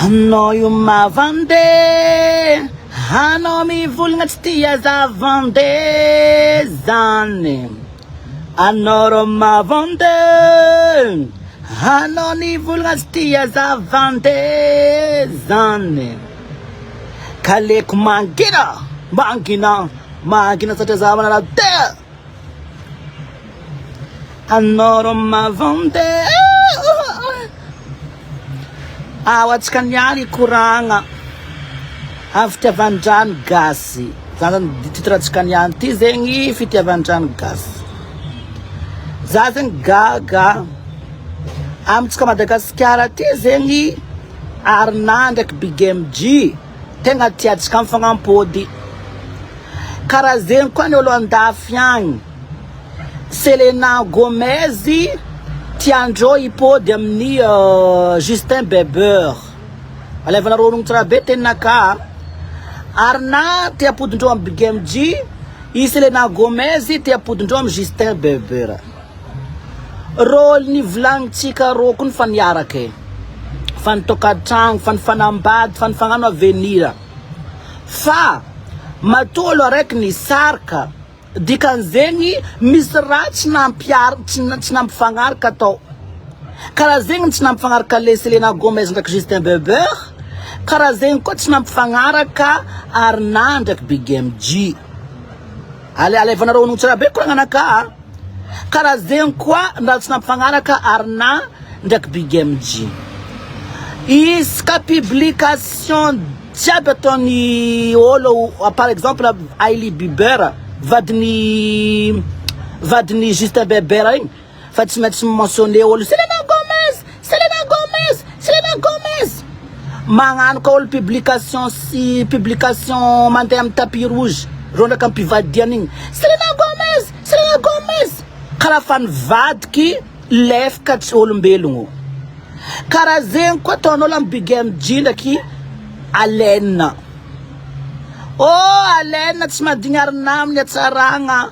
Anao io mavande, anao mivolagna tsy tia za vande zany. Anao rô mavande, anao nivolagna tsy tia za vande zany. Kaleko mangina, mangina, mangina satria za manana te. Anao rô mavande. Ao antsika niany hikoragna amin'ny fitiavan-drano gasy. Zany zany titre antsika niany ty zegny fitiavan-drano gasy. Za zegny gaga amintsika Madagasikara aty zegny Arna ndraiky Big MJ tegna tiantsika mifagnampody. Karaha zegny koa ny olo andafy agny. Selena Gomez tiandreo hipody amin'ny Justin Bieber. Alaivanareo orogno tsara be teninakahy. Arna te hampodindreo amin'ny Big MJ, i Selena Gomez te hampodindreo amin'ny Justin Bieber. Rô nivolagnitsika rô kony fa niaraka e. Fa nitokantragno, fa nifanambady, fa nifagnano avenir. Fa matoa olo araiky nisaraka Dikan'izegny misy raha tsy nampiar tsy tsy nampifagnaraka tao. Karaha zegny tsy nampifagnaraka le Selena Gomez ndraiky Justin Bieber, karaha zegny koa tsy nampifagnaraka Arna ndraiky Big MJ. Ale alefanareo onogno tsara be koragnanakahy a. Karaha zegny koa raha tsy nampifagnaraka Arna ndraiky Big MJ. Isaka publication jiaby ataon'ny olo par exemple Hailey Bieber vadin'i vadin'i Justin Bieber igny fa tsy maintsy mi-mentionner olo Selena Gomez, Selena Gomez, Selena Gomez. Magnano koa olo publication sy publication mandeha amin'ny tapis rouge reo ndraiky ampivadiany igny Selena Gomez, Selena Gomez. Karaha fa nivadiky lefaka tsy olombelogno. Karaha zegny koa ataon'olo amin'ny Big MJ ndraiky Allen. Oh Allen tsy madigny arina amin'ny hatsaragna.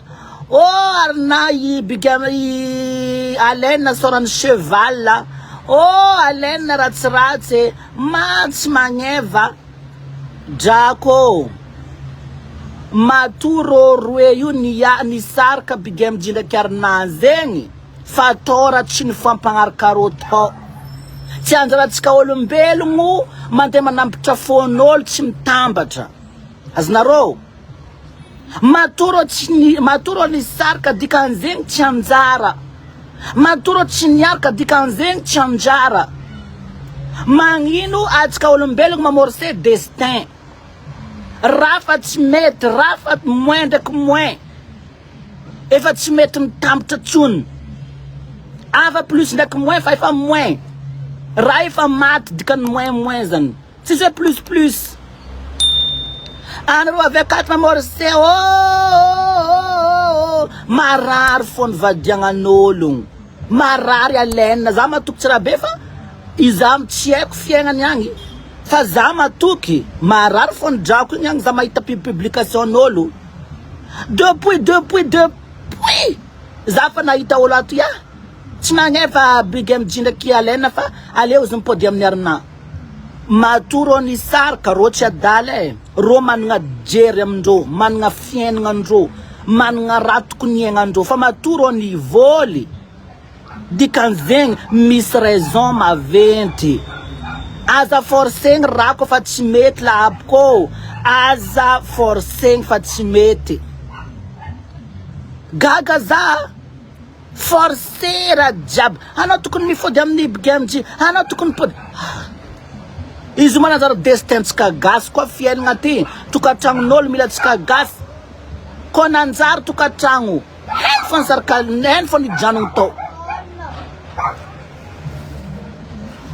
Oh arina i Big M i Allen sôran'ny cheval. Oh Allen ratsiratsy e, ma tsy magneva. Drako ô. Matoa rô roe io nia nisaraka Big MJ ndraiky arina zegny. Fa atao raha tsy nifampagnaraka rô tao. Tsy anjarantsika olombelogno mandeha manampitra fôn'olo tsy mitambatra. Azonareo? Matoa rô tsy ni- matoa rô nisaraka dikan'izegny tsy anjara. Matoa rô tsy niaraka dikan'izegny tsy anjara. Magnino antsika olombelogno mamorcer destin. Raha fa tsy mety, raha fa moins ndraiky moins. Efa tsy mety mitambatra tsony. Afa plus ndraiky moins fa efa moins. Raha efa maty dikany moins moins zany. Tsisy hoe plus plus. Anareo avy akato mamorse oh, oh, oh, oh. Marary fo ny vadiagnan'ologno. Marary Alain. Za matoky tsara be fa izaho tsy haiko fiaignany agny. Fa za matoky marary fo ny drako igny agny za mahita publication-n'olo. Depuis depuis depuis za fa nahita olo ato ya tsy magnefa big MJ ndraiky Alain fa aleo izy mipody amin'ny Arna matoa rô nisaraka rô tsy adala e rô managna jery amindrô managna fiaignanandrô managna raha tokony hiaignandrô fa matoa rô nivôly Dikan'izegny misy raison maventy. Aza forcegny rako fa tsy mety lahaboko ô, aza forcegny fa tsy mety. Gaga za a! Forcer raha jiaby, anao tokony mifody amin'ny bgmj, anao tokony mipody, izy io mananjary destin-tsika gasy koa fiainagna ty, tokantragnon'olo mila antsika gasy, koa nanjary tokantragno. Heno fa nisarika heno fa nijanogno tao.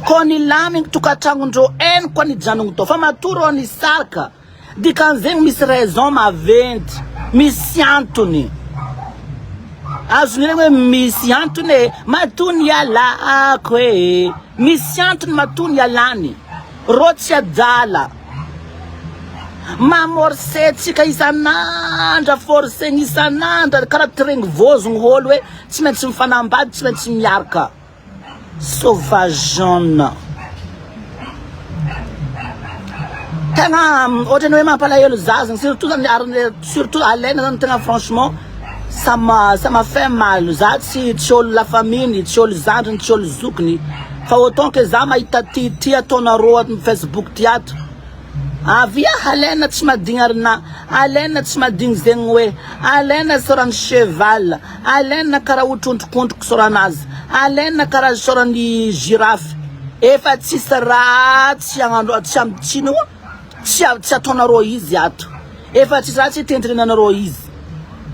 Koa nilamigny tokantragnondreo heno koa nijanogno tao. Fa matoa reo nisarika, dikan'izegny misy raison maventy, misy antony. Azonareo hoe misy antony e, matoa nialako e. Misy antony matoa nialany. Rô tsy adala. Mamorcer tsika isan'andra, forcegny isan'andra karaha tiregny vôzogno ôlo hoe tsy maintsy mifanambady, tsy maintsy miaraka. Sauvageonne. Tegna ohatrany hoe mampalahelo za zany surtout zany ary surtout Alain zany tegna franchement ça m'a ça m'a fait mal za tsy tsy olo la famille-ny tsy olo zandriny tsy olo zokiny fa autant que za mahita ty ty ataonareo ato facebook ty ato avia Alain tsy madigny arina Alain tsy madigny zegny hoe Alain sorany cheval Alain karaha otrondrokondroko soranazy Alain karaha sorany girafe efa tsisy raha tsy agnano tsy am tsy ino tsy tsy ataonareo izy ato efa tsisy raha tsy tentenenanareo izy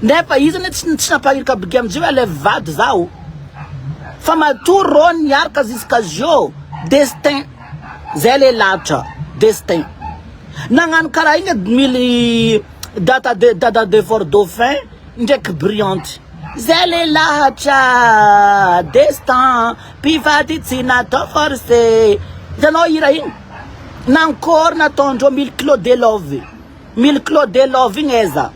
nefa izy anie tsy tsy nampahirika bgy amizay hoe alaivo vady zaho fa matoa rô niaraka jusqu'à zio destin zay le lahatra destin nagnano karaha igny edy mily data de dada de fort dauphin ndraiky brillante zay le lahatra destin mpivady tsy natao forcé hitanao hira igny nankôry nataondreo mille kilo de love mille kilo de love igny aiza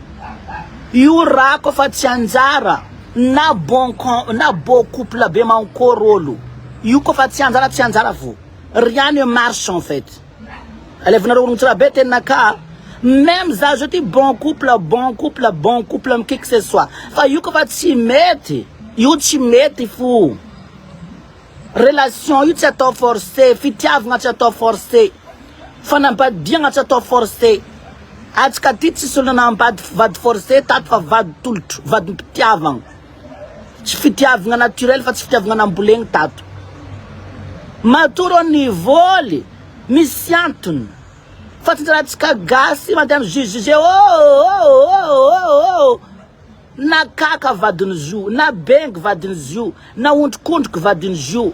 io raha koa fa tsy anjara na bon con na beau couple be mankôry olo io koa fa tsy anjara tsy anjara fo rien ne marche en fait alefanareo orogno tsara be teninakahy même za zao ty bon couple bon couple bon couple amy qui que ce soit fa io koa fa tsy mety io tsy mety fo relation io tsy atao forcé fitiavagna tsy atao forcé fanambadiagna tsy atao forcé atsika ty tsisy olo nanambady vady forcé tato fa vady tolotro vadim-pitiavagna tsy fitiavagna naturel fa tsy fitiavagna nambolegny tato matoa rô nivoly misy antony fa tsy raha tsika gasy mandeha mijugejuge oh oh oh oh oh na kaka vadin'izy io na bengy vadin'izy io na ondrikondriky vadin'izy io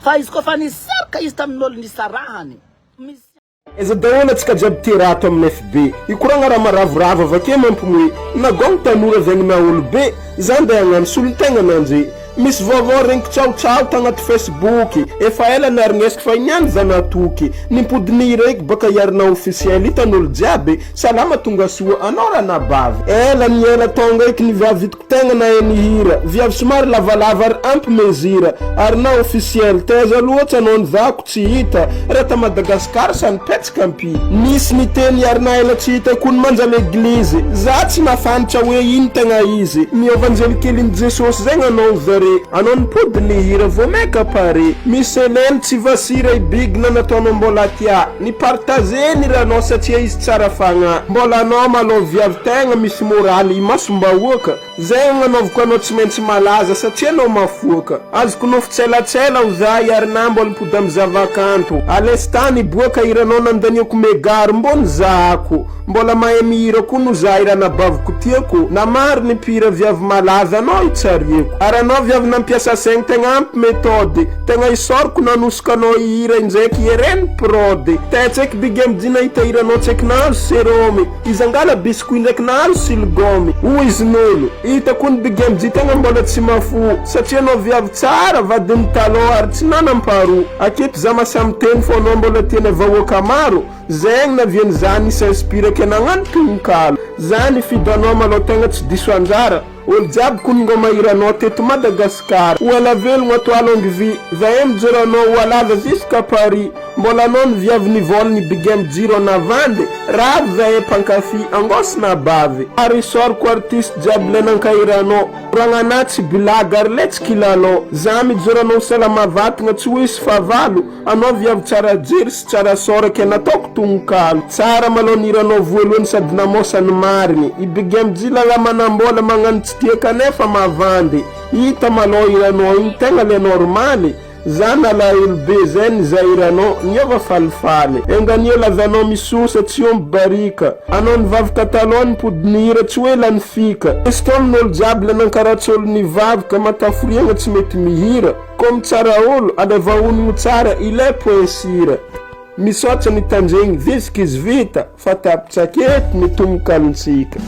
fa izy koa fa nisaraka izy tamin'olo nisarahany misy Aiza daholo antsika jiaby te raha ato amin'ny FB Hikoragna raha maravoravo avake mampimoe Nagôgno tanora avy agny na olobe Za ndeha hagnano solontegna ananjy Misy vaovao regniko tsahotsahho tagnaty Facebook Efa ela narignesiko fa niany za natoky Nimpody nireky baka hiarina officiel Hitan'olo jiaby Salama tongasoa anao ranabavy Ela ny ela tonga eky ny viavy hitako tegna nahay nihira Viavy somary lavalava ary ampy mesure Ary na officiel taiza loatra anao nizahako tsy hita Raha ta Madagascar sa nipetsaka ampi Nisy niteny ary na ela tsy hita koa ny manja l'eglise Za tsy mafantra hoe ino tegna izy Miova anjely kelin'i Jesosy zegny anao zare Anao nipody nihira vao maika pare Misy elelo tsy vasira i big na nataonao mbola tia Ni partager ny ranao satria izy tsara fagnahy Mbola anao malô viavy tegna misy moraly imasom-bahoaka Zay agnanaovako anao tsy maintsy malaza satria anao mafoaka Azoko nofy tselatsela ho za ary na mbola mipody am zavakanto À l'instant niboaka hiranao nandaniako mega ary mbô nizahako Mbola mahay mihira koa no za i ranabaviko tiako Na maro ny mpihira viavy malaza anao itsariako Ary anao viavy nampiasa saigny tegna ampy méthode Tegna isaorako nanosoka anao hihira indraiky Irene prod Te tsaiky big MJ nahita hiranao tsaiky nahazo seromy Izy angala biscuit ndraiky nahazo siligômy Hoy izy nolo Hitako ny big MJ tegna mbola tsy mafo Satria anao viavy tsara vadin'ny talôha ary tsy nanam-paharoa Aketo za masahy miteny fô anao mbola tianay vahoaka maro Zegny naviany za ni s'inspire ke nagnano tononkalo Za nifidy anao malô tegna tsy diso anjara Olo jiaby kony ngô mahira anao teto Madagascar Ho ela velogno ato à longue vie Zahay mijoro anao ho alaza jusqu'à Paris Mbola anao ny viavy nivôl ny big MJ rô navandy Ravo zahay mpankafy angôsy na bavy Ary isaoriko artiste jiaby le nankahira anao Koragnanà tsy blague ary le tsy kilalao Za mijoro anao ho salama vatagna tsy ho hisy fahavalo Anao viavy tsara jery sy tsara sort ke nataoko tononkalo. Tsara malou ny hiranao voalohany sady namosa ny marigny. I Big MJ lala manambola magnano tsy tia kanefa mavandy. Hita malou hiranao igny tegna le normaly. Za nalahelo be zay nizaha hiranao niova falifaly. Enganie lazanao misosa tsy omby barika. Anao nivavaka taloha nipody nihira tsy hoe lany fika. Estomin'olo jiaby le nankaratsy olo nivavaka mataforiagna tsy mety mihira. Comme tsara olo, alaiva honogno tsara ilay point sira. Misaotra nitandregny jusqu'izy vita fa tapitra aketo ny tonokalontsika.